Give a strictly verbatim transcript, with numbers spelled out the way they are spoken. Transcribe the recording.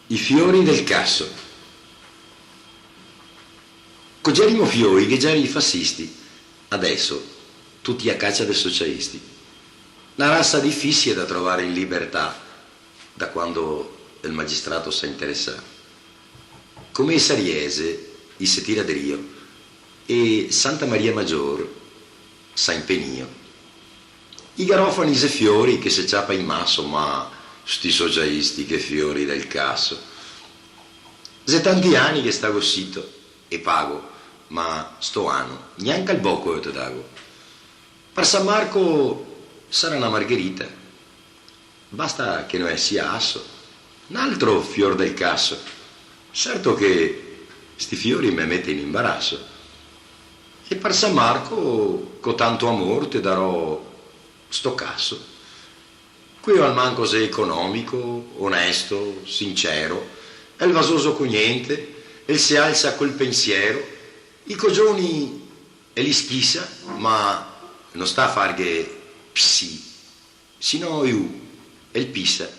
I fiori del caso. Co gerimo fioi che gera i fasisti, adeso tuti a cacia de socialisti. Na rasa difisie da trovare in libertà da quando el magistrato s'à interesà. Come i sariese i se tira drio e Santa Maria Magior s'à impenio. I garofani xe fiori che se ciapa in maso, ma sti socialisti che fiori del caso. Xe tanti ani che stago sito e pago, ma sto ano gnanca el boco eu te dago. Par San Marco sarà na margherita, basta che no sia aso, n'altro fior del caso. Certo che sti fiori me mete in imbaraso. E par San Marco, co tanto amor, te darò sto caso. Queo almanco xe economico, onesto, sincero, el vasoso co gnente, el se alsa col pensiero, i cogioni el i schisa, ma no sta a farghe psi, se no lu el pisa.